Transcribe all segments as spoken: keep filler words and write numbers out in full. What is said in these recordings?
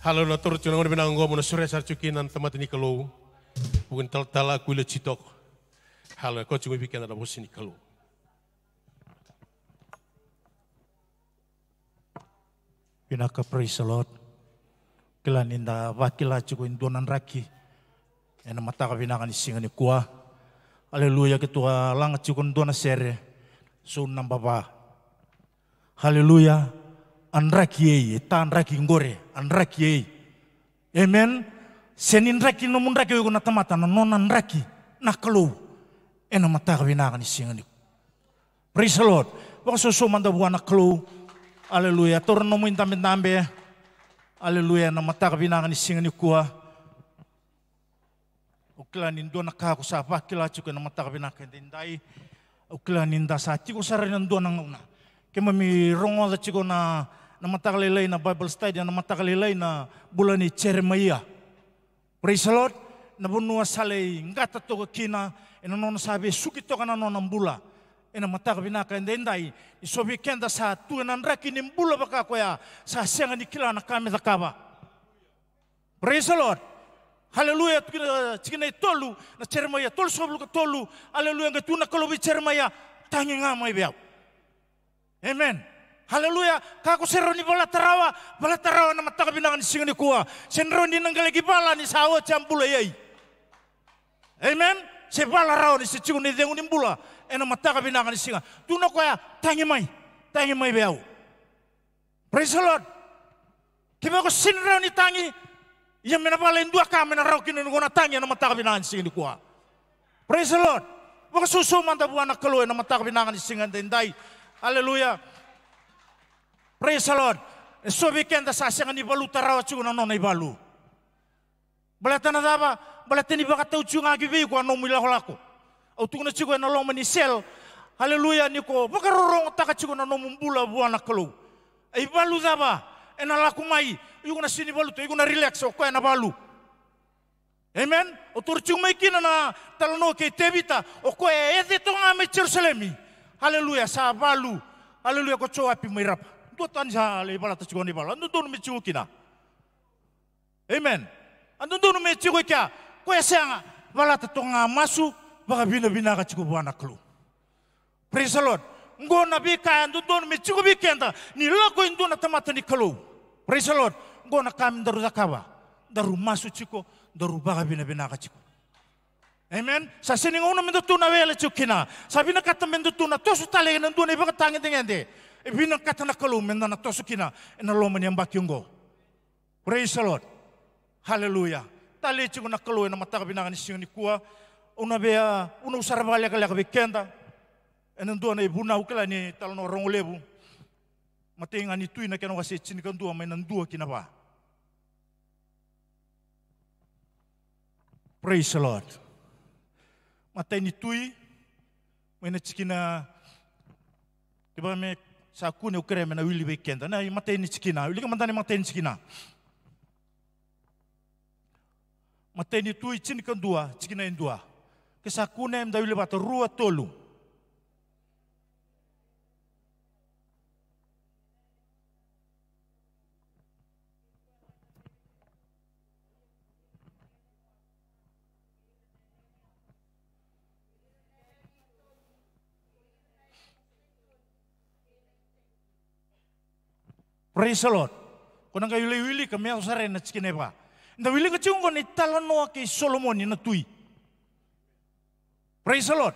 Haleluya, na toro tiko na gauna vinaka oqo mo na solia sara tiko kina na tamata ni Kalou. Vuku ni talatala Kuila Jitoko. Haleluya, ko tiko vei keda na vosa ni Kalou. Vinaka, praise the Lord. Kila ni da vakila tiko e dua na draki ena mataka vinaka ni siga nikua. Haleluya, keitou a laga tiko na dua na sere. So naba va. Haleluya. A draki ei, e ta draki qore, a draki ei. Amen. Se ni draki nomu draki o iko na tamata, na nona draki na Kalou. Ena mataka vinaka ni siga nikua. Praise the Lord. Vakasoso mada vua na Kalou. Haleluya. Taura nomu idabedabe. Haleluya. Na mataka vinaka ni siga nikua. Au kila ni dua na ka ko sa vakila tiko ena mataka vinaka edaidai. Au kila ni da sa tiko sara ena dua na gauna. Keimami rogoca tiko na, na mataka lailai na Bible study, na mataka lailai na bula ni Jeremaia. Praise the Lord. Na vanua sa lai qata toka kina, ena nona sa vesuki toka na nona bula. Ena mataka vinaka edaidai, ni so vei keda sa tu ena draki ni bula vaka koya, sa sega ni kila na ka me cakava. Praise the Lord. Haleluya. Tukuna, tikina e tolu, na Jeremaia tolu, sogavulu ka tolu. Haleluya. Qai tukuna na Kalou vei Jeremaia, tagi ga mai vei au. Amen. Haleluya. Ka ko se rawa ni valata rawa, valata rawa na mataka vinaka ni siga nikua. Se ni rawa ni na qai laki vala ni sa oti a bula i ai. Amen. Se vala rawa ni se tiko na icegu ni bula ena mataka vinaka ni siga. Tukuna o koya, tagi mai, tagi mai vei au. Praise the Lord. Kevaka o sega ni rawa ni tagi, ia me na vala e dua ka me na rawa kina ni ko na tagi ena mataka vinaka ni siga nikua. Praise the Lord. Vakasoso mada vua na Kalou ena mataka vinaka ni siga edaidai. Haleluya. Praise the Lord. E so vei keda sa sega ni valuta rawa tiko na nona ivalu. Baleta na cava? Baleta ni vakatau tiko ga ki vei iko a nomu ilakolako. Au tukuna tiko ena loma ni sel. Haleluya, ni ko vakarorogotaka tiko na nomu bula vua na Kalou. E ivalu cava ena lako mai? Iko na sega ni valuta, iko na relax, o koya na valu. Amen. Au taura tiko mai kina na talanoa kei Tevita, o koya e yaco toka ga mai Jerusalemi. Haleluya, sa valu. Haleluya, ko Joapi mai Rapa. Dua tani sa lai valata tiko na ivalu. A dodonu me tiko kina. Amen. A dodonu me tiko i kea, koya sega, valata toka ga, masu, vakavinavinaka tiko vua na Kalou. Praise the Lord. Qo na veika e dodonu me tiko vei keda ni lako e dua na tamata ni Kalou. Praise the Lord. Qo na ka me daru cakava, daru masu tiko, daru vakavinavinaka tiko. Amen. Sa sega ni gauna me da tu na wele tiko kina. Sa vinakata me da tu na toso tale ena dua na ivakatagedegede e vinakata na Kalou me da na toso kina ena loma ni yabaki oqo. Praise the Lord. Hallelujah. Talei tiko na Kalou ena mataka vinaka ni siga nikua. Au na via, au na sara vakalekaleka vei keda ena dua na ivunau, kila ni talanoa rogo levu. Matai ga ni Tui na kena wase tinikadua mai na dua ki na va. Praise the Lord. Matai ni Tui, mai na tikina, kevaka me sa kune, au kerea me na wili vei keda. Na imatai ni tikina, wilika mada na imatai ni tikina. Matai ni Tui tinikadua, tikina e dua. Ke sa kune, me da wili vata, rua, tolu. Praise the Lord. Ko na qai lai wilika me yaco sara ena tikina e va. Da wilika tiko oqo na italanoa kei Solomoni na Tui. Praise the Lord.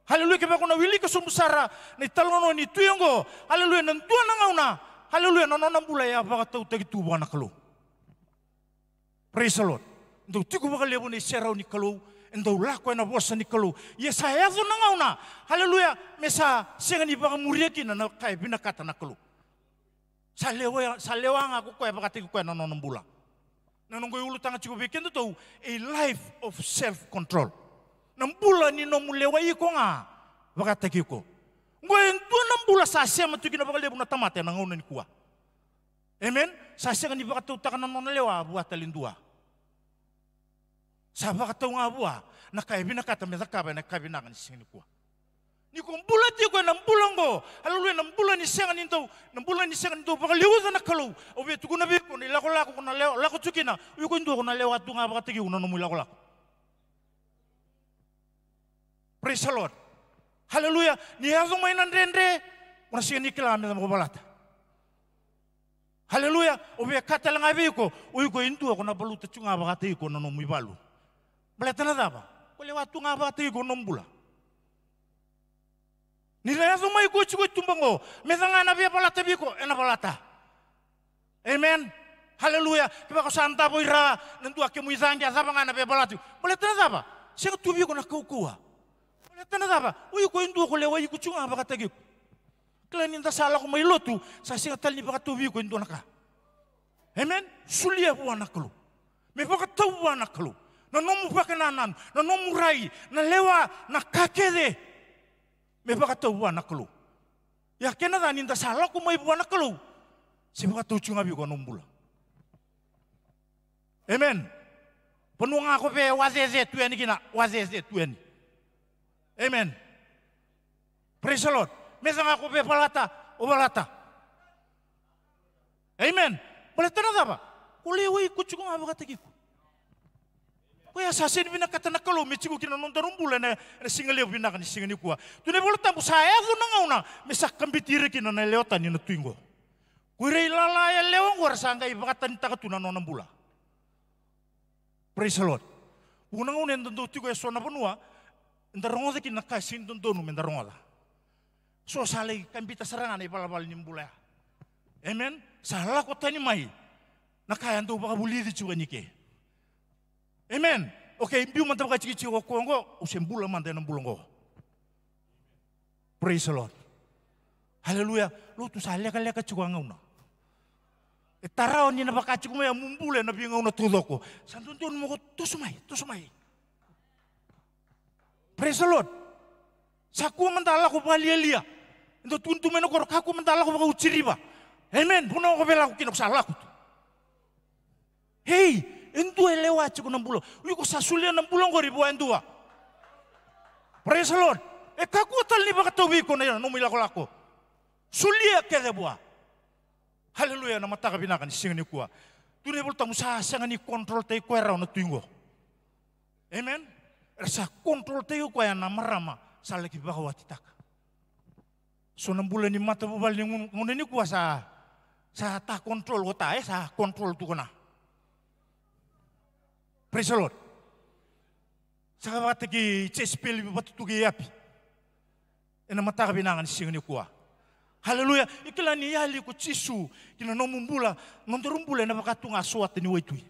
Hallelujah. Kevaka ko na wilika sobu sara na italanoa ni Tui oqo, hallelujah, na dua na gauna, hallelujah, na nona bula e a vakatautaki tu vua na Kalou. Praise the Lord. E dau tiko vakalevu na iserau ni Kalou, e dau lako ena vosa ni Kalou. Ia sa yaco na gauna, hallelujah, me sa sega ni vakamuria kina na ka e vinakata na Kalou. Sa lewa, sa lewa ga ko koya, vakataki koya na nona bula. Na noqu iulutaga tiko vei kedatou, a life of self control. Na bula ni nomu lewai iko ga, vakataki iko. Oqo e dua na bula sa sema tu kina vakalevu na tamata ena gauna nikua. Amen. Sa sega ni vakatautaka na nona lewa vua tale dua. Sa vakatau ga vua na ka e vinakata me cakava ena ka vinaka ni siga nikua. Ni ko bula tiko ena bula oqo, hallelujah, na bula ni sega ni dau, na bula ni sega ni dau vakaliuca na Kalou. Au via tukuna vei iko, na ilakolako ko na lewa, tu kina, o iko e dua ko na lewa tu ga vakataki iko na nomu ilakolako. Praise the Lord. Hallelujah. Ni yaco mai na dredre, o na sega ni kila me cava ko valata. Hallelujah. O via kaya tale ga vei iko, o iko e dua ko na valuta tu ga vakataki iko na nomu ivalu. Baleta na cava? Ko lewa tu ga vakataki iko na nomu bula. Ni na yaco mai ko tiko i tuba oqo, me ca ga na via valata vei iko, ena valata. Amen. Hallelujah. Kevaka o sa davo i ra, na dua kemu icaqe, a cava ga na via valata vei iko. Baleta na cava? Sega tu vei iko na kaukauwa. Baleta na cava? O iko e dua ko lewa iko tu ga vakataki iko. Kila ni da sa lako mai lotu, sa sega tale ni vakatau vei iko e dua na ka. Amen. Solia vua na Kalou. Me vakatau vua na Kalou. Na nomu vakanananu, na nomu rai, na lewa, na ka kece. Me vakatau vua na Kalou. Ia kena ca ni da sa lako mai vua na Kalou, se vakatau tu ga vei iko na nomu bula. Amen. Vanua ga ko via wacece tu yani kina, wacece tu yani. Amen. Praise the Lord. Me ca ga ko via valata, o valata. Amen. Baleta na cava? Ko lewa iko tiko ga vakataki iko. Koya sa sega ni vinakata na Kalou me tiko kina na nodaru bula ena, ena siga levu vinaka ni siga nikua. Tukuna na iVola Tabu sa yaco na gauna me sa kabiti ira kina na yalewa tani na tui qo. Ko ira ilala yalewa qo era sa qai vakatanitaka tu na nona bula. Praise the Lord. Vuqa na gauna eda dau tiko e so na vanua, eda rogoca kina na ka e sega ni dodonu meda rogoca. So sa lai kabita sara ga na ivalavala ni bula ya. Amen. Sa lako tani mai na ka e dau vakavulici tiko yani ke. Amen. Okay, biu mada vakatikitiki o koya oqo, au se bula mada ena bula oqo. Praise the Lord. Hallelujah. Lotu sa lekaleka tiko a gauna. E tarava ni na vaka tiko mai a mu bula ena veigauna taucoko. Sa dodonu mo ko toso mai, toso mai. Praise the Lord. Sa kua mada lako vakalialia. Eda tukuna tu mai na koro, ka kua mada lako vakauciriva. Amen. Vanua ko via lako kina ko sa lako tu. Ei, e dua e lewa tiko na bula. O iko sa solia na bula oqori vua e dua. Praise the Lord. E kakua tale ni vakatau vei iko na nomu ilakolako. Solia kece vua. Hallelujah, na mataka vinaka ni siga nikua. Tukuna na iVola Tabu sa sega ni control-taki koya rawa na tui qo. Amen. Era sa control-taki koya na marama sa laki vakawatitaka. So na bula ni matavuvale ni gauna, gauna nikua sa, sa ta control ko ta, e sa control tu ko na. Praise the Lord. Sa vakataki Jesipeli vakatutuki Eapi. Ena mataka vinaka ni siga nikua. Haleluya. E kila ni yali ko Jisu ki na nomu bula, nodaru bula ena vaka tu ga sota ni waitui.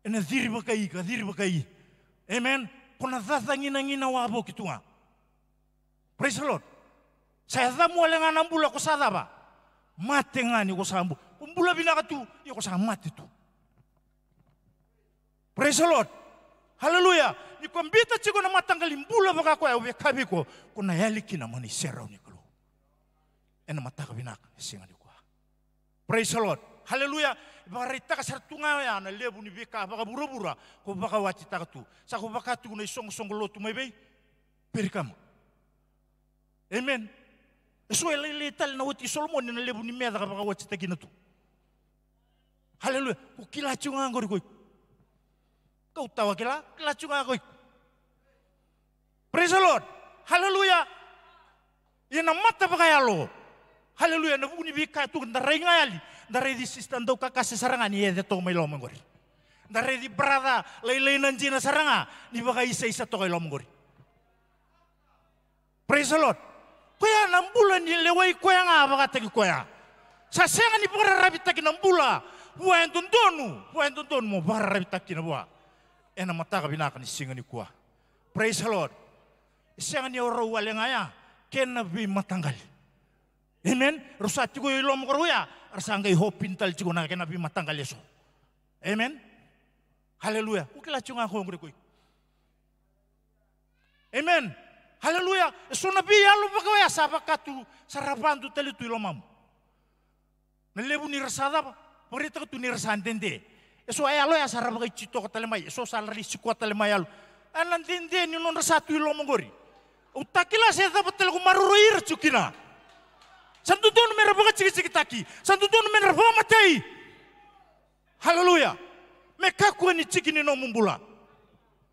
Ena ciri vakai ka ciri vakai. Amen. Ko na caca ginagina wavoki tu ga. Praise the Lord. Sa yacamu wale ga na bula ko sa cava? Mate ga ni ko sa bu-, ko bula vinaka tu, ia ko sa mate tu. Praise the Lord. Haleluya. Ni ko biuta tiko na mataqali bula vaka koya au via kaya vei iko, ko na yali kina mai na iserau ni Kalou. Ena mataka vinaka ni siga nikua. Praise the Lord. Haleluya. E vakaraitaka sara tu ga oya na levu ni veika vakavuravura ko vakawatitaka tu. Sa ko vaka tu na isoqosoqo lotu mai vei Perikama. Amen. E so e lailai tale na wati i Solomoni na levu ni meca ka vakawatitaka kina tu. Haleluya. Ko kila tiko ga qori ko iko. Kau tawa kila, kila tiko ga ko iko. Praise the Lord. Haleluya. Ia na mata vakayalo. Haleluya. Na vuku ni veika tu da rai ga yali. Da raici Sister Daukakase sara ga ni yaco toka mai loma qori. Da raici brother lailai na dina sara ga ni vakaisaisa toka i loma qori. Praise the Lord. Koya na bula ni lewai koya ga vakataki koya. Sa sega ni vakararavitaki na bula vua e dodonu, vua e dodonu mo vakararavitaki kina vua. Ena mataka vinaka ni siga nikua. Praise the Lord. E sega ni o rau wale ga ya, kena veimataqali. Amen. Rau sa tiko i loma ko rau ya, ra sa qai hoping tale tiko na kena veimataqali eso. Amen. Haleluya. Ko kila tiko ga ko qori ko iko. Amen. Haleluya. E so na veiyalo vaka oya sa vaka tu, sa ra vadu tale tu i lomamu. Na levu ni ra sa cava, vakaraitaka tu ni ra sa dede. E so a yalo ya sa ra vakaiti toka tale mai, e so sa ra lai sikova tale mai yalo. A na dede ni nodra sa tu i loma qori. Au ta kila se cava tale ko maroroi ira tiko kina. Sa dodonu me ra vakatikitikitaki, sa dodonu me ra vakamatei. Haleluya. Me kakua ni tiki ni nomu bula.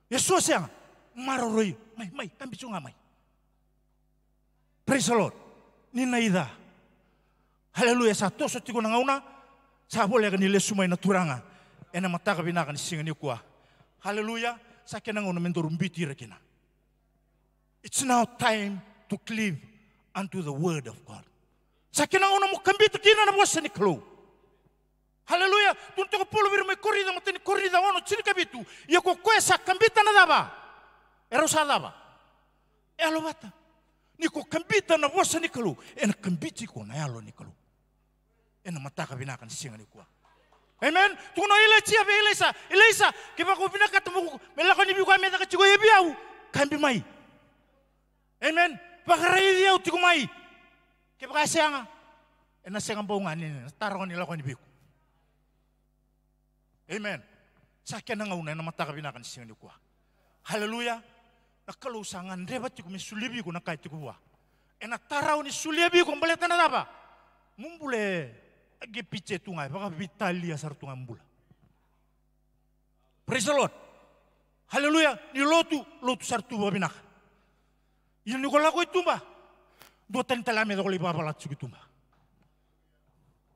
E so sega. Maroroi. Mai, mai, kabi tu ga mai. Praise the Lord. Ni naica. Hallelujah. Sa toso tiko na gauna. Sa voleka ni lesu mai na Turaga. Ena mataka vinaka ni siga nikua. Hallelujah. Sa kena gauna me daru biuti ira kina. It's now time to cleave unto the word of God. Sa kena gauna mo kabita kina na vosa ni Kalou. Haleluya. Tukuna tiko o Paula vei ira mai Korinica, matai ni Korinica ono, tinikavitu. Ia ko koya sa kabita na cava, e rau sa cava? E yalo vata. Ni ko kabita na vosa ni Kalou, ena kabiti iko na yalo ni Kalou. Ena mataka vinaka ni siga nikua. Amen. Tukuna o Ilaija vei Ilaisa, Ilaisa, kevaka o vinakata mo, me lako yani vei koya me caka tiko e vei au, kabi mai. Amen. Vakaraici au tiko mai. Kevaka e sega, ena sega bau ga ni, ni tara ni lako yani vei iko. Amen. Sa kena gauna ena mataka vinaka ni siga nikua. Haleluya. Na Kalou sa gadreva tiko me solia vei iko na ka e tiko vua. Ena tarau ni solia vei iko baleta na cava? Mo bula e, a qai pice tu ga, e vakaveitalia sara tu ga mo bula. Praise the Lord. Haleluya. Ni lotu, lotu sara tu vakavinaka. Ia ni ko lako i tuba, dua tani tale a meca ko lai vakavalata tiko i tuba.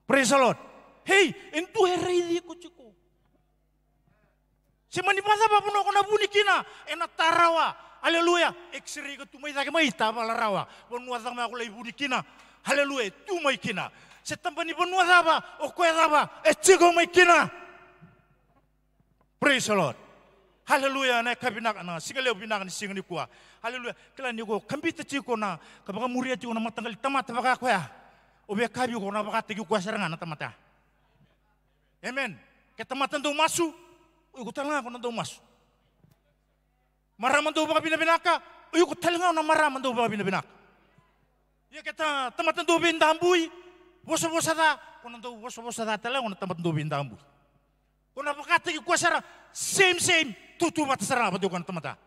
Praise the Lord. Hei, e dua e raici iko tiko. Se mani vakacava vanua ko na vuni kina, ena tarawa. Haleluya. X-ray ka tu mai cake mai, tavala rawa. Vanua cava mai ko lai vuni kina. Haleluya. Tu mai kina. Se taba ni vanua cava, o koya cava, e tiko mai kina. Praise the Lord. Haleluya. Na ka vinaka, na siga levu vinaka ni siga nikua. Haleluya. Kila ni ko kabita tiko na, ka vakamuria tiko na mataqali tamata vaka koya, o via kaya vei iko ko na vakataki koya sara ga na tamata. Amen. Ke tamata dau masu, o iko tale ga ko na dau masu. Marama dau vakavinavinaka, o iko tale ga o na marama dau vakavinavinaka. Ia ke ta, tamata dau veidabui, vosavosa ca, ko na dau vosavosa ca tale ga o na tamata dau veidabui. Ko na vakataki koya sara, same, same, tautauvata sara ga vata kei koya na tamata.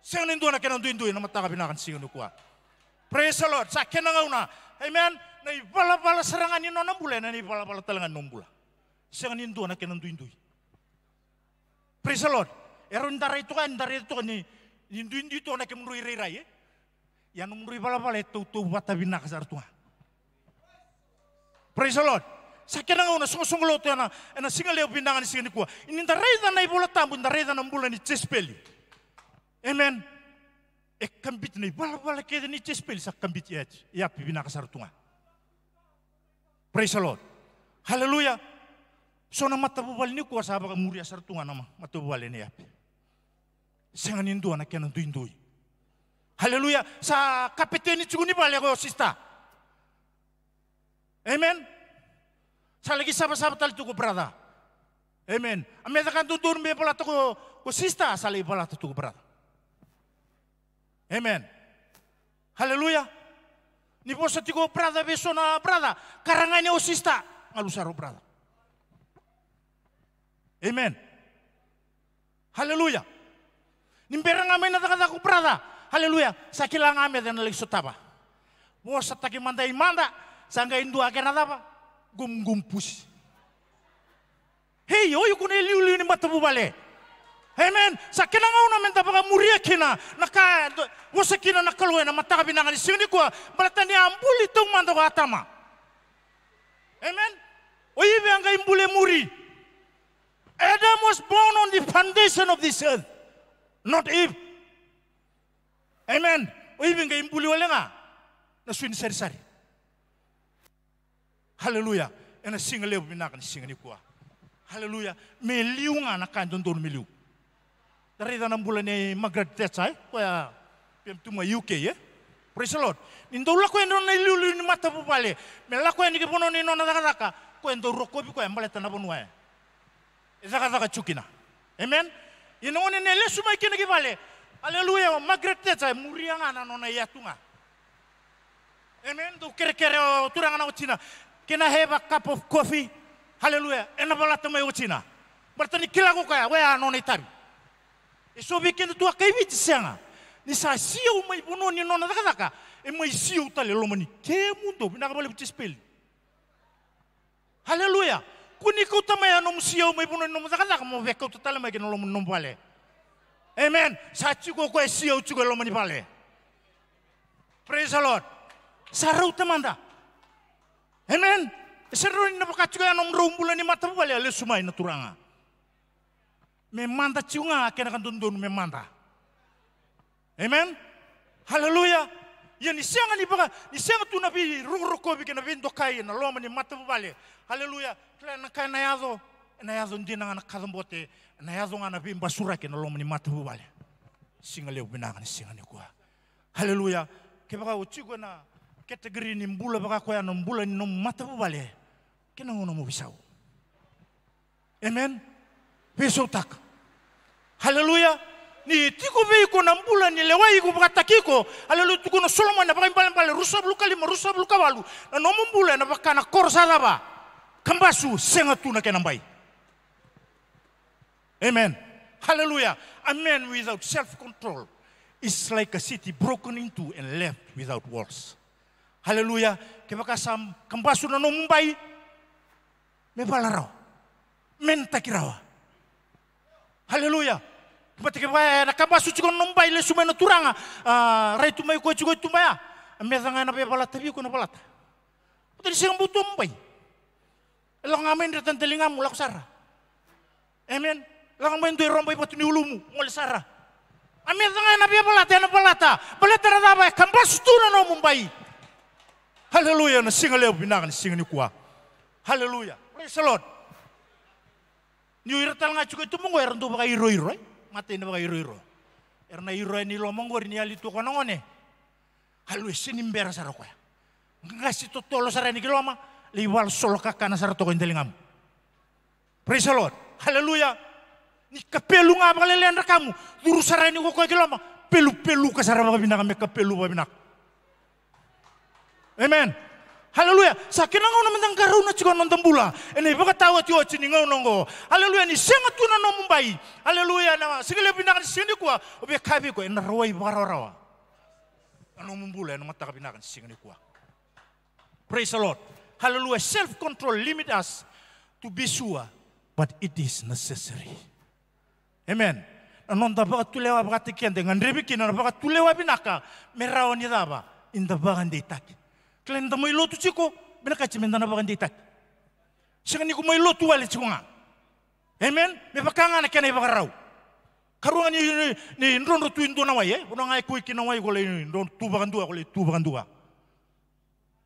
Sega ni dua na kena duidui na mataka vinaka ni siga nikua. Praise the Lord. Sa kena gauna. Amen. Na ivalavala sara ga ni nona bula, ena ivalavala tale ga ni nomu bula. Sega ni dua na kena duidui. Praise the Lord. E rau ni da rai toka, ni da rai toka ni, ni duidui toka na kemudrou irairai, e? Ia nomudrou ivalavala e tautauvata vinaka sara tu ga. Praise the Lord. Sa kena gauna, soqosoqo lotu ena, ena siga levu vinaka ni siga nikua. Ni da raica na iVola Tabu, da raica na bula ni Jesipeli. Amen. E kabiti na ivalavala kece ni Jesipeli, sa kabiti e, e Eapi vinaka sara tu ga. Praise the Lord. Haleluya. So na matavuvale nikua sa vakamuria sara tu ga na ma-, matavuvale nei Eapi. Sega ni dua na kena duidui. Haleluya. Sa kapeteni tiko ni vale ko sista. Amen. Sa laki savasava tale tu ko brother. Amen. A meca ka dodonu me valata ko, ko sista, sa lai valata tu ko brother. Amen. Haleluya. Ni vosa tiko o brother vei so na brother, kara ga ni o sista, galu sara o brother. Amen. Haleluya. Ni bera ga mai na cakacaka o brother, haleluya, sa kila ga me cena lai sotava. Vosataki mada i mada, sa qai dua kena cava? Gumgum pusi. Hei, o iko na iliuliu ni matavuvale. Amen. Sa kena gauna me da vakamuria kina na ka e vosa kina na Kalou ena mataka vinaka ni siga nikua, baleta ni a buli taumada ko Atama. Amen. O Ivi a qai buli e muri. Adam was born on the foundation of this earth, not Eve. Amen. O Ivi qai buli wale ga na sui ni sarisari. Haleluya. Ena siga levu vinaka ni siga nikua. Haleluya. Me liu ga na ka e dodonu me liu. Da raica na bula nei Margaret Thatcher, e? Koya P M tu mai U K, e? Praise the Lord. Ni dau lako yani nona iliuliu ni matavuvale, me lako yani ki vanua ni nona cakacaka, koya dau rokovi koya baleta na vanua e, e cakacaka tiko kina. Amen. Ia na gauna e lesu mai kina ki vale, haleluya, o Margaret Thatcher e muria ga na nona iyatu ga. Amen. Dau kerekere o turaga na watina, "Can I have a cup of coffee?" Haleluya. Ena valata mai o watina. Baleta ni kila ko koya, koya a nona itavi. E so vei keda tu a kai Viti, sega. Ni sa siau mai vanua ni nona cakacaka, e mai siau tale loma ni kemudou. Vinaka vakalevu Jesipeli. Haleluya. Kua ni kauta mai a nomu siyau mai vanua ni nomu cakacaka mo veikauta tale mai ki na loma ni nomu vale. Amen. Sa tiko o koya e siyau tiko e loma ni vale. Praise the Lord. Sa rauta mada. Amen. E sega ni na vaka tiko ya nomudrau bula ni matavuvale a lesu mai na Turaga. Me mada tiko ga kena ka dodonu me mada. Amen. Haleluya. Ia ni sega ni vaka, ni sega tu na veirokorokovi kei na veidokai ena loma ni matavuvale. Haleluya. Kila na ka ena yaco, ena yaco dina ga na kacabote, ena yaco ga na veibasuraki ena loma ni matavuvale. Siga levu vinaka ni siga nikua. Haleluya. Kevaka o tiko ena category ni bula vaka koya na bula ni nomu matavuvale, kena gauna mo veisau. Amen. Veisautaka. Haleluya. Ni tiko vei iko na bula ni lewai iko vakataki iko. Haleluya. Tukuna o Solomoni na Vakaibalebale ruasagavulu ka lima, ruasagavulu ka walu. Na nomu bula ena vaka na koro sa cava? Kabasu, sega tu na kena bai. Amen. Haleluya. A man without self-control is like a city broken into and left without walls. Haleluya. Kevaka sa kabasu na nomu bai, me vala rawa, me nataki rawa. Haleluya. Baleta kevaka ena kabasu tiko na nomu bai, lesu mai na Turaga, a, rai tu mai koya tiko i tuba ya. A meca ga ena via valata vei iko na valata. Baleta ni sega bau tu nomu bai. E lako ga mai dra ta daligamu, lako sara. Amen. Lako mai dua e roba i vatu ni ulumu, gole sara. A meca ga ena via valata, ena valata. Baleta na cava? E kabasu tu na nomu bai. Haleluya. Na siga levu vinaka ni siga nikua. Haleluya. Praise the Lord. Niu ira tale ga tiko e tuba oqo era dau vakairoiro, e? Matai na vakairoiro. Era na iro yani i loma oqori ni yali tu o koya na gone. Haleluya, sega ni bera sara o koya. Qasi totolo sara yani ki loma, lai valasolo kakana sara toka i daligamu. Praise the Lord. Haleluya. Ni kapelu ga vakalailai na drakamu, curu sara yani ko koya ki loma, pelupeluka sara vakavinaka me kapelu vakavinaka. Amen. Haleluya. Sa kena gauna meda qarauna tiko na noda bula ena ivakataotioti ni gauna oqo. Haleluya. Ni sega tu na nomu bai. Haleluya. Na siga levu vinaka ni siga nikua, au via kaya vei iko, ena rawai vakarawarawa na nomu bula ena mataka vinaka ni siga nikua. Praise the Lord. Haleluya. Self control limit us to be sure, but it is necessary. Amen. Na noda vakatulewa vakataki keda e gadrevi kina na vakatulewa vinaka me rawa ni cava? Ni da vakadeitaki. Kila ni da mai lotu tiko, vinakati meda na vakadeitaki. Sega ni ko mai lotu wale tiko ga. Amen. Me vaka ga na kena ivakarau. Karua ga ni, ni, ni drodro tu e dua na wai, e? Vanua ga e kui kina wai ko lai drodro tu vakadua, ko lai tu vakadua.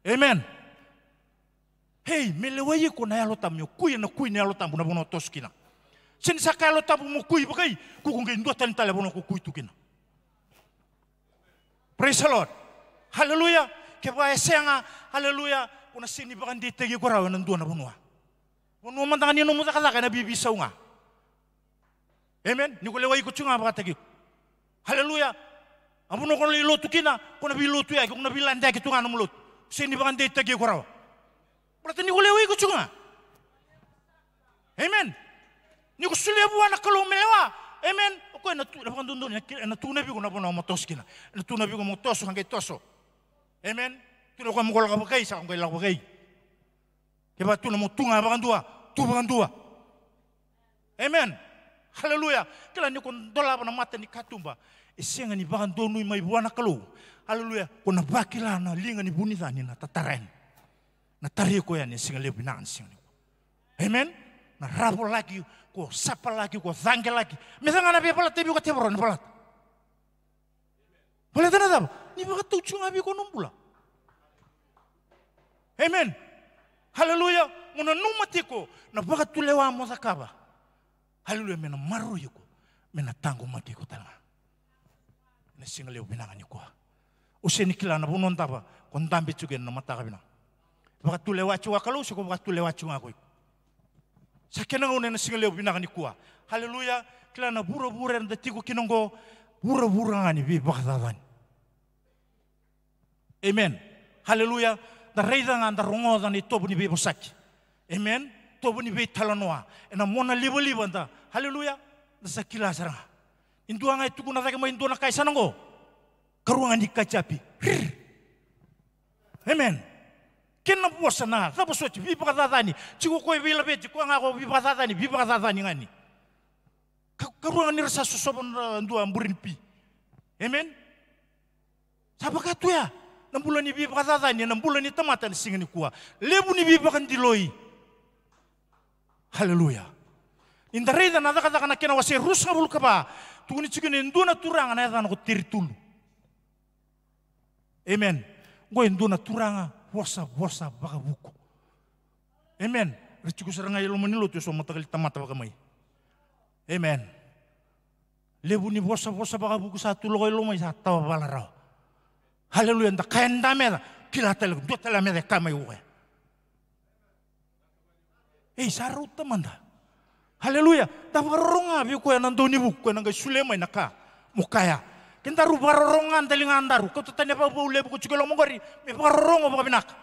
Amen. Ei, me lewai iko na Yalo Tabu, mo kui ena kui na Yalo Tabu na vanua o toso kina. Se ni sa ka Yalo Tabu mo kui vakai, ko ko qai dua tani tale vanua ko kui tu kina. Praise the Lord. Hallelujah. Kevaka e sega, hallelujah, ko na sega ni vakadeitaki iko rawa ena dua na vanua. Vanua mada ga ni nomu cakacaka ena vivisau ga. Amen. Ni ko lewai iko tiko ga vakataki iko. Haleluya. A vanua ko na lai lotu kina, ko na veilotu yaki, ko na veiladeyaki tu ga nomu lotu. Sega ni vakadeitaki iko rawa. Baleta ni ko lewai iko tiko ga. Amen. Ni ko solia vua na Kalou me lewa. Amen. O koya ena tu, na vakadodonu, ena tukuna vei iko na vanua mo toso kina. Ena tukuna vei iko mo toso, ka qai toso. Amen. Tukuna o koya mo ko lako vakai, sa ko qai lako vakai. Kevaka tukuna mo tu ga vakadua, tu vakadua. Amen. Haleluya. Kila ni ko dolava na mata ni katuba, e sega ni vakadonui mai vua na Kalou. Haleluya. Ko na vakila na liga ni vunica ni na tatara yani, na tari iko yani e siga levu vinaka ni siga nikua. Amen. Na ravolaki, ko sapalaki, ko caqelaki. Me sa ga na via valata vei iko tevoro, na valata. Baleta na cava? Ni vakatau tiko ga vei iko na bula. Amen. Haleluya. Mo nanuma tiko na vakatulewa mo cakava. Haleluya. Me na maroroi iko, me na taqomaki iko tale ga. Na siga levu vinaka nikua. O sega ni kila na vanua cava ko dabe tiko ena mataka vinaka. Vakatulewa tiko ga Kalou se ko vakatulewa tiko ga ko iko. Sa kena gauna ena siga levu vinaka nikua. Haleluya. Kila na vuravura eda tiko kina oqo, vuravura ga ni veivakacacani. Amen. Haleluya. Da raica ga, da rogoca na itovo ni veivosaki. Amen. Tovo ni veitalanoa ena mona livaliva da. Haleluya. Da sa kila sara ga. E dua ga e tukuna cake mai e dua na ka e sa na qo. Karua ga ni kajapi. Amen. Kena vosa na cava soti, veivakacacani. Tiko o koya veilaveti, koya ga ko veivakacacani, veivakacacani ga ni. Ka, ka rua ga ni ra sa sosova na dua buri ni pi. Amen. Sa vaka tu ya na bula ni veivakacacani, na bula ni tamata na siga nikua. Levu ni veivakadiloi. Haleluya. Ni da raica na Cakacaka na kena wase ruasagavulu ka va, tukuni tiko ni dua na turaga na yacana ko Teritulu. Amen. Qo e dua na turaga vosa, vosa vakavuku. Amen. Ra tiko sara ga i loma ni lotu eso mataqali tamata vakamai. Amen. Levu ni vosa, vosa vakavuku sa tu lako i loma i sa tawa vala rawa. Haleluya, da kaya ni da meca, kila tale, dua tale a meca e kaya mai o koya. Ei, sa rauta mada. Haleluya. Da vakarorogo ga vei koya na daunivuku, koya na qai solia mai na ka mo kaya. Ke daru vakarorogo ga, daliga daru kauta tani na vakavou levu ko tiko e loma qori, me vakarorogo vakavinaka.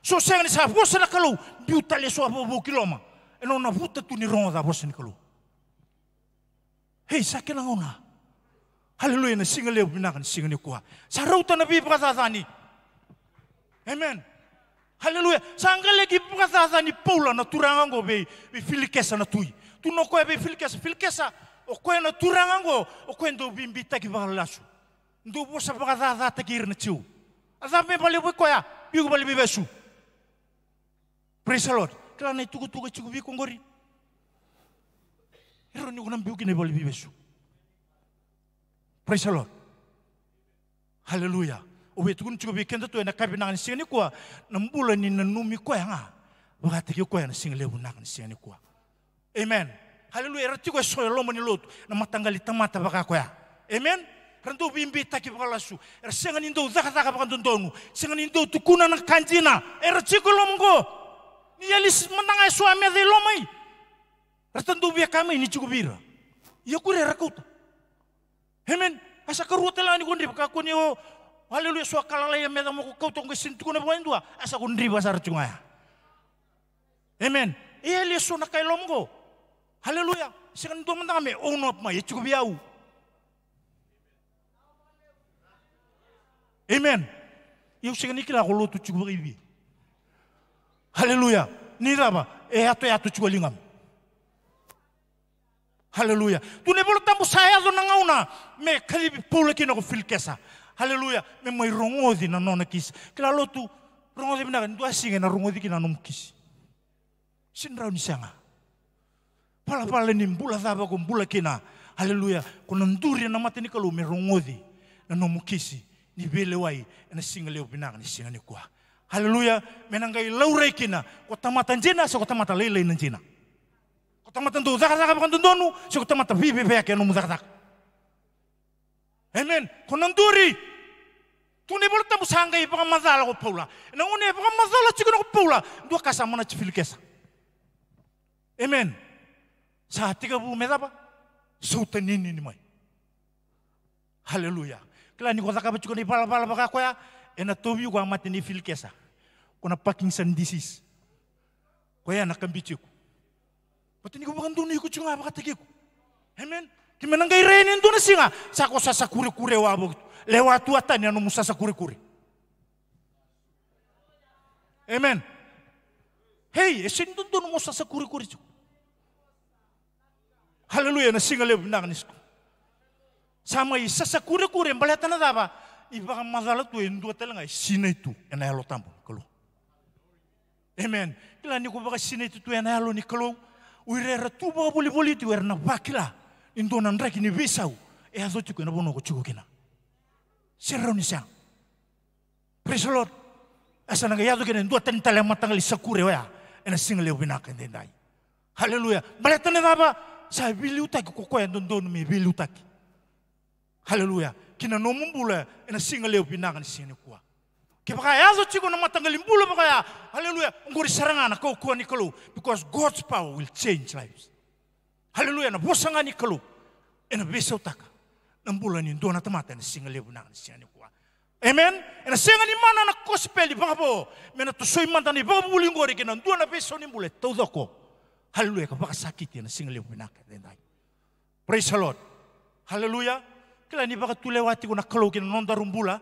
So sega ni sa vosa na Kalou, biu tale eso a vakavou ki loma. E nona vuta tu ni rogoca a vosa ni Kalou. Ei, sa kena gauna. Haleluya, na siga levu vinaka ni siga nikua. Sa rauta na veivakacacani. Amen. Haleluya. Sa qai laki vakacacani Paula na turaga oqo vei, vei Filikesa na tui. Tukuna o koya vei Filikesa, Filikesa, o koya na turaga oqo, o koya dau veibeitaki vakalasu. Dau vosa vakacacataki ira na Jiu. A cava me vale vei koya, biu vale vei vesu. Praise the Lord. Kila na itukutuku e tiko vei iko qori. E rawa ni ko na biu kina i vale vei vesu. Praise the Lord. Haleluya. O vei tukuna tiko vei keda tu ena ka vinaka ni siga nikua, na bula ni nanumi koya ga. Vakataki koya na siga levu vinaka ni siga nikua. Amen. Haleluya. Era tiko eso e loma ni lotu, na mataqali tamata vaka koya. Amen. Era dau veibeitaki vakalasu. Era sega ni dau cakacaka vakadodonu. Sega ni dau tukuna na ka dina. Era tiko e loma qo. Ni yali mada ga eso a meca i loma i. Era ta dau via kaya mai ni tiko vei ira. Ia kure era kauta. Amen. A sa karua tale ga ni ko driva, kakua ni o, haleluya, so a ka lalai a meca mo ko kauta, ko qai sega ni tukuna vua e dua. A sa ko driva sara tiko ga ya. Amen. E yali eso na ka e loma qo. Haleluya. Sega ni dua mada ga me own up mai, e tiko vei au. Amen. Ia au sega ni kila ko lotu tiko vakaivei. Haleluya. Ni cava, e yatoyato tiko a ligamu. Haleluya. Tukuna na iVola Tabu sa yaco na gauna me kacivi Paula kina ko Filikesa. Haleluya. Me mai rogoci na nona kisi. Kila lotu, rogoci vinaka, e dua siga ena rogoci kina na nomu kisi. Sega ni rawa ni sega. Valavala ni bula cava ko bula kina. Haleluya. Ko na duri ena mata ni Kalou me rogoci na nomu kisi ni veilewai ena siga levu vinaka ni siga nikua. Haleluya. Me na qai laurai kina ko tamata dina se ko tamata lailai na dina. Ko tamata dau cakacaka vakadodonu se ko tamata veiveveyaki ena nomu cakacaka. Amen. Ko na duri. Tukuna na iVola Tabu sa qai vakamacala ko Paula. Ena gauna e vakamacala tiko kina ko Paula, dua ka sa manati Filikesa. Amen. Sa tekivu me cava? Sauta ninini mai. Haleluya. Kila ni ko cakava tiko na ivalavala vaka koya, ena tauvi iko a mate ni Filikesa. Ko na Parkinson disease. Koya na kabiti iko. Baleta ni ko vakadonui iko tiko ga vakataki iko. Amen. Keimami na qai rai ni dua na siga, sa ko sasakurekure wavoki tu. Lewa tu a tani a nomu sasakurekure. Amen. Hei, e sega ni dodonu mo sasakurekure tiko. Haleluya, na siga levu vinaka ni siku. Sa mai sasakurekure baleta na cava? Ni vakamacala tu e dua tale ga e sinai tu ena Yalo Tabu ni Kalou. Amen. Kila ni ko vakasinaiti tu ena Yalo ni Kalou, o ira era tu vakavolivoli tiko era na vakila ni dua na draki ni veisau e yaco tiko ena vanua ko tiko kina. Se rawa ni sega. Praise the Lord. E sa na qai yaco kina e dua tani tale a mataqali sakure oya ena siga levu vinaka edaidai. Haleluya. Baleta na cava? Sa veiliutaki ko koya e dodonu me veiliutaki. Haleluya. Ki na nomu bula ena siga levu vinaka ni siga nikua. Kevaka e yaco tiko na mataqali bula vaka ya, haleluya, oqori sara ga na kaukauwa ni Kalou, because God's power will change lives. Haleluya, na vosa ga ni Kalou ena veisautaka na bula ni dua na tamata ena siga levu vinaka ni siga nikua. Amen. Ena sega ni mana na kosipeli vakavo me na tosoi mada na ivakavuvuli oqori ki na dua na veisau ni bula e taucoko. Haleluya, ka vakasakiti ena siga levu vinaka edaidai. Praise the Lord. Haleluya. Kila ni vakatulewa tiko na Kalou ki na nodaru bula.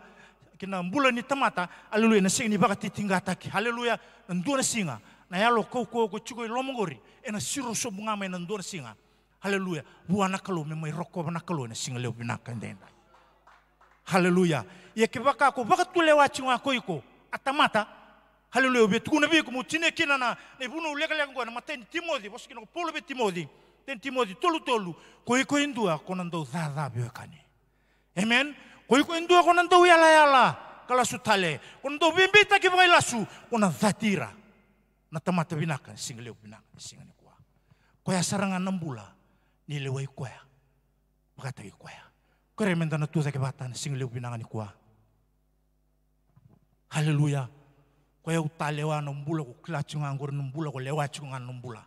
kei na bula ni tamata, haleluya, na sega ni vakatitiqataki, haleluya, na dua na siga, na yalo kaukauwa ko tiko i loma qori, ena siro sobu ga mai na dua na siga, haleluya, vua na Kalou, me mai rokova na Kalou ena siga levu vinaka edaidai. Haleluya. Ia kevaka ko vakatulewa tiko ga ko iko, a tamata, haleluya, au via tukuna vei iko mo tinia kina na, na ivunau lekaleka oqo ena imatai ni Timoci, vosa kina ko Paula vei Timoci, imatai ni Timoci tolu tolu, ko iko e dua ko na dau caca veiwekani. Amen. Ko iko e dua ko na dau yalayala ka lasu tale, ko na dau veibeitaki vakailasu, ko na cati ira na tamata vinaka ena siga levu vinaka ena siga nikua. Koya sara ga na bula ni lewai koya vakataki koya. Kerea meda na tucake vata ena siga levu vinaka nikua. Haleluya. Koya au talewa na bula ko kila tiko ga qori, na bula ko lewa tiko ga na bula.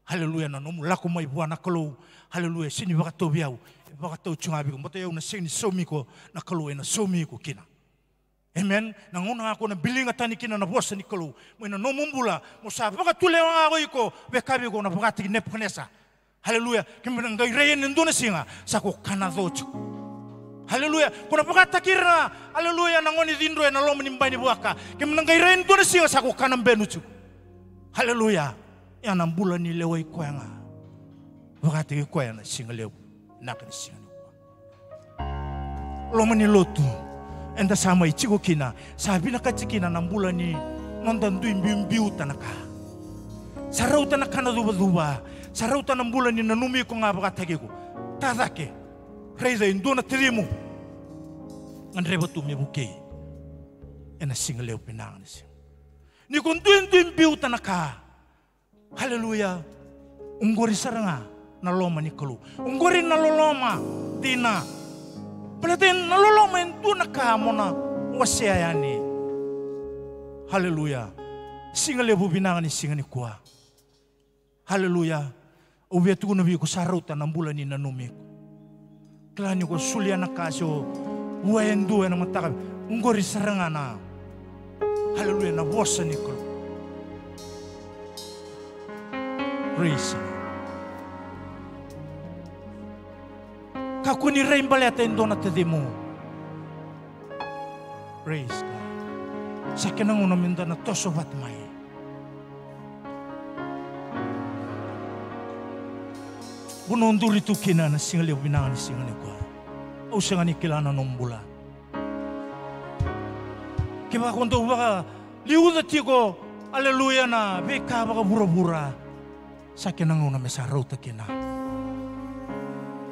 Haleluya, na nomu lako mai vua na Kalou. Haleluya, sega ni vakatau vei au, e vakatau tiko ga vei iko. Baleta au na sega ni saumi iko, na Kalou ena saumi iko kina. Amen. Na gauna ga ko na biliga tani kina na vosa ni Kalou mai na nomu bula, mo sa vakatulewa ga ko iko, vaka vei iko na vakataki Nepukanesa. Haleluya. Keimami na qai rai ena dua na siga sa ko kana co tiko. Haleluya. Ko na vakataki ira na, haleluya, na gone cidru ena loma ni bai ni vuaka. Keimami na qai rai ena dua na siga sa ko kana benu tiko. Haleluya. Ia na bula ni lewai koya ga vakataki koya na siga levu vinaka ni siga nikua. Loma ni lotu, eda sa mai tiko kina, sa vinakati kina na bula ni noda dui biubiuta na ka. Sa rauta na ka na cuvacuva, sa rauta na bula ni nanumi iko ga vakataki iko. Ta cake, raica e dua na tacimu gadreva tu me vukei ena siga levu vinaka ni siga. Ni ko duidui biuta na ka, haleluya. Oqori sara ga na loma ni Kalou. Oqori na loloma dina. Baleta na loloma e dua na ka mo na wasea yani. Haleluya. Siga levu vinaka ni siga nikua. Haleluya. Au via tukuna vei iko, sa rauta na bula ni nanumi iko. Kila ni ko solia na ka se o vua e dua ena mataka. Oqori sara ga na, haleluya, na vosa ni Kalou. Praise the Lord. Kakua ni rai baleta e dua na tacimu. Praise God. Sa kena gauna meda na toso vata mai. Vanua o duri tu kina na siga levu vinaka ni siga nikua. Au sega ni kila na nomu bula. Kevaka o dau vakaliuca tiko, aleluya, na veika vakavuravura, sa kena gauna me sa rauta kina.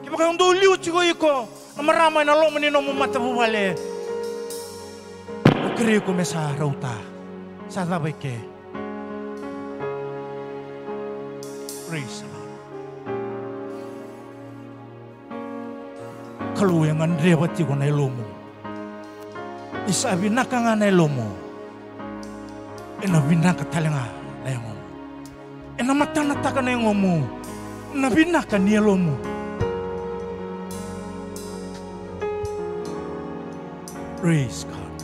Kevaka o dau liu tiko iko na marama ena loma ni nomu matavuvale, au kerei iko me sa rauta. Sa cava eke? Praise the Lord. Kalou e gadreva tiko na yalomu. Ni sa vinaka ga na yalomu, ena vinaka tale ga na yagomu. Ena matanataka na yagomu na vinaka ni yalomu. Praise God.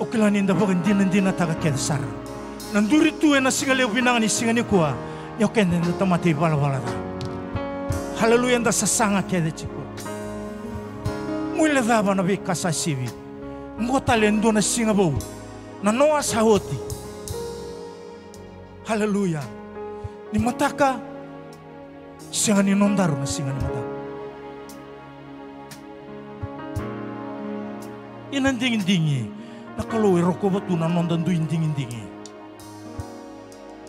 O kila ni da vakadinadinataka kece sara na duri tu ena siga levu vinaka ni siga nikua, ni o keda eda tamata ivalavala ca. Haleluya, eda sasaga kece tiko. Guilecava na veika sa sivi. Oqo tale e dua na siga vou. Na noa sa oti. Haleluya. Ni mataka, sega ni nodaru na siga ni mataka. Ia na digidigi, na Kalou e rokova tu na noda dui digidigi.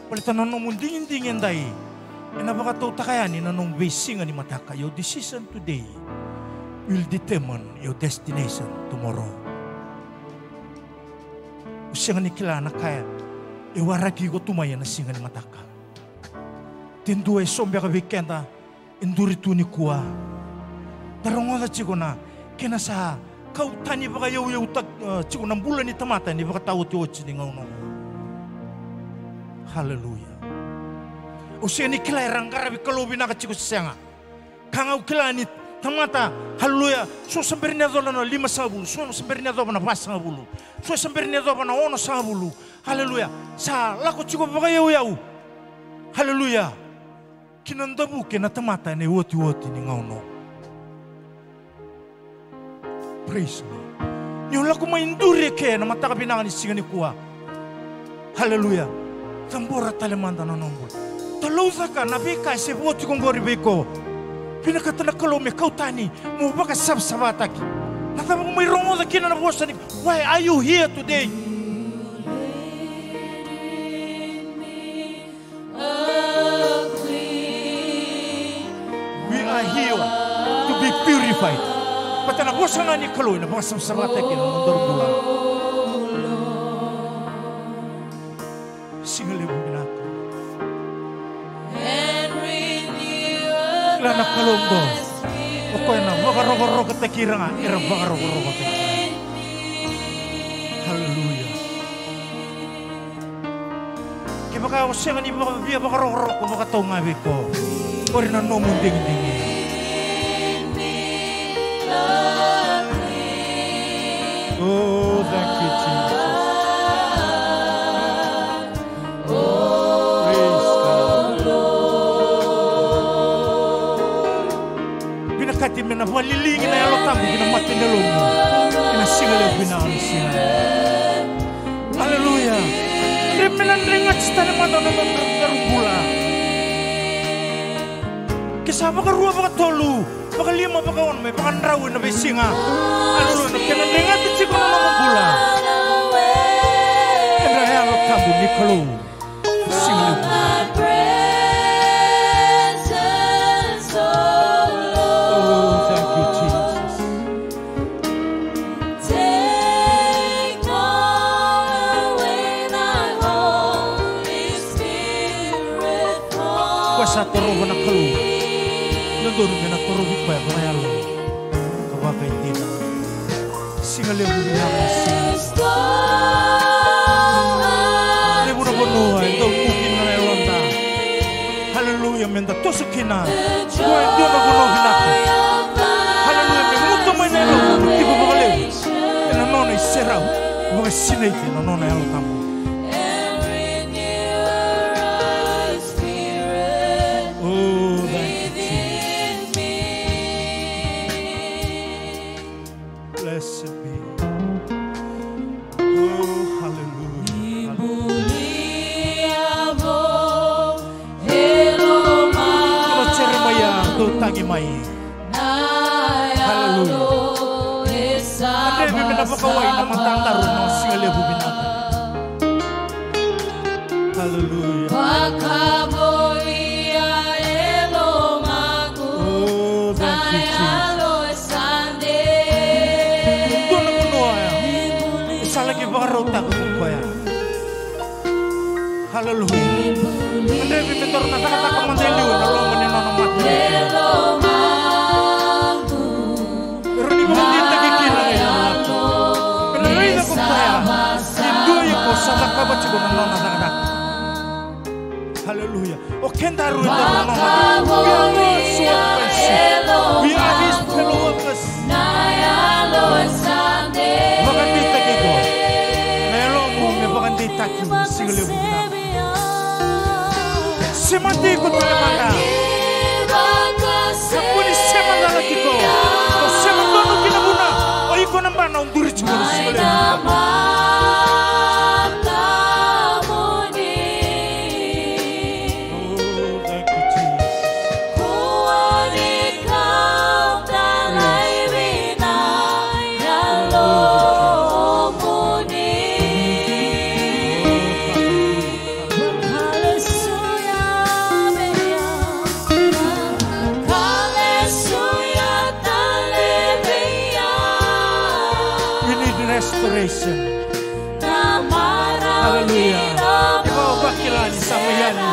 Baleta na nomu digidigi edai ena vakatautaka yani na nomu veisiga ni mataka. Your decision today will determine your destination tomorrow. O sega ni kila na ka e waraki iko tu mai ena siga ni mataka. De dua e so beka vei keda e duri tu nikua. Da rogoca tiko na kena sa kau tani vakayauyautaki, e, tiko na bula ni tamata ni vakataotioti ni gauna oqo. Haleluya. O sega ni kila era qaravi Kalou vinaka tiko se sega. Ka ga au kila ni tamata, haleluya, so sa bera ni yacova na limasagavulu, so sa bera ni yacova na vasagavulu, so sa bera ni yacova na onosagavulu. Haleluya. Sa lako tiko vakayauyau, haleluya, ki na davuki na tamata ena iotioti ni gauna. Praise God. Ni o lako mai duri eke na mataka vinaka ni siga nikua. Haleluya. Cabora tale mada na nomu bula. Taloucaka na veika e se vo tiko qori vei iko. Vinakata na Kalou me kau tani, mo vakasavasavataki. Na cava ko mai rogoca kina na vosa ni, why are you here today? We are here to be purified. Baleta na vosa ga ni Kalou ena vakasavasavataki na nodaru bula. Siga levu vinaka. Kila na Kalou oqo, o koya na vakarokorokotaki ira ga era vakarokorokotaki. Haleluya. Kevaka o sega ni vaka-, via vakarokoroko vakatau ga vei iko, qori na nomu digidigi. Oh, thank you, Jesus. Praise God. Vinakati me na vakaliligi na Yalo Tabu ki na mata ni yalomu ki na siga levu vinaka ni siga. Haleluya. Dre me na dregati tale mada na nodaru bula. Ke sa vakarua, vakatolu, vakalima, vakaono, me vakadrau ena veisiga. Haleluya. Na kena dregati tiko na nomu bula, e dra Yalo Tabu ni Kalou. Siga levu. Oh, thank you, Jesus. Ko sa torova na Kalou, dodonu me na torovi koya vakayalo ka vakaidina. Siga levu vinaka, siga levu na vanua e dau tu kina na yaloda. Haleluya, me da toso kina. Ko e dua na vanua vinaka. Haleluya, me muta mai na yalo tiko vakalevu ena nona iserau, vakasinaiti ena nona Yalo Tabu. Oh, thank you, Jesus. Blessed be. Oh, hallelujah. Turaga Jeremaia, dou tagi mai. Hallelujah. Gadrevi me na vakawai na matadaru ena siga levu vinaka. Hallelujah. Oh, thank you, Jesus. Dua na vanua ya e sa laki vakarautaka ko koya. Hallelujah. Gadrevi me daru na cakacaka mada e liu ena loma ni nona mata. Era ni vakadeitaki kina na yalo. Ena raica ko koya ni dua iko sa cakava tiko na nona cakacaka. Hallelujah. O kedaru e daru na nona. We are God's workmanship. We are his fellow workers. Vakadeitaki iko. Na yalomu me vakadeitaki. Siga levu vinaka. Sema tiko tale mada. Kakua ni sema cala tiko. O sema donu ki na vuna o iko na bana o duri tiko na siga levu vinaka. Oh, thank you, Jesus. We need restoration. Hallelujah. Kevaka o vakila ni sa mai yani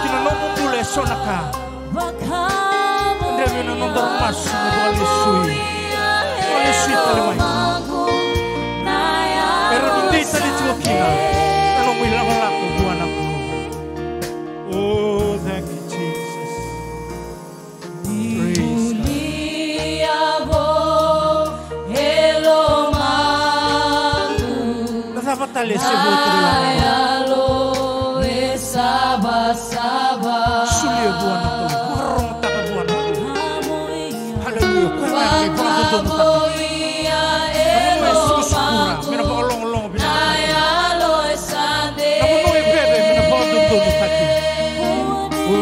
ki na nomu bula eso na ka, gadrevi na nodaru masu me vakalesui. Vakalesui tale mai. Era ni dei tale tiko kina na nomu ilakolako vua na Kalou. Oh, thank you, Jesus. Praise God. Na cava tale e se vo tiko ya? Solia vua na Kalou. Vakarorogotaka vua na Kalou. Hallelujah. Koya ga e vakadodonutaka.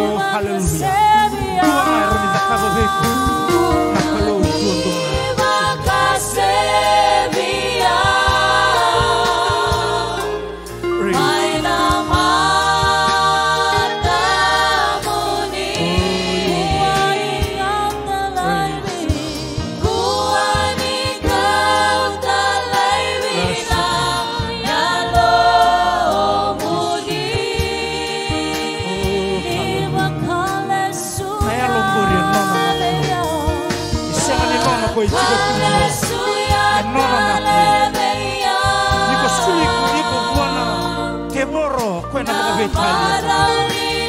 Oh, hallelujah. Dua ga e rawa ni cakava vei iko na Kalou duadua ga. Praise. Praise. Na yalo qori e nona na Kalou. E sega ni nona ko e tiko tu, e nona na Kalou. Ni ko sui iko vua na tevoro, ko e na vakaveitalia.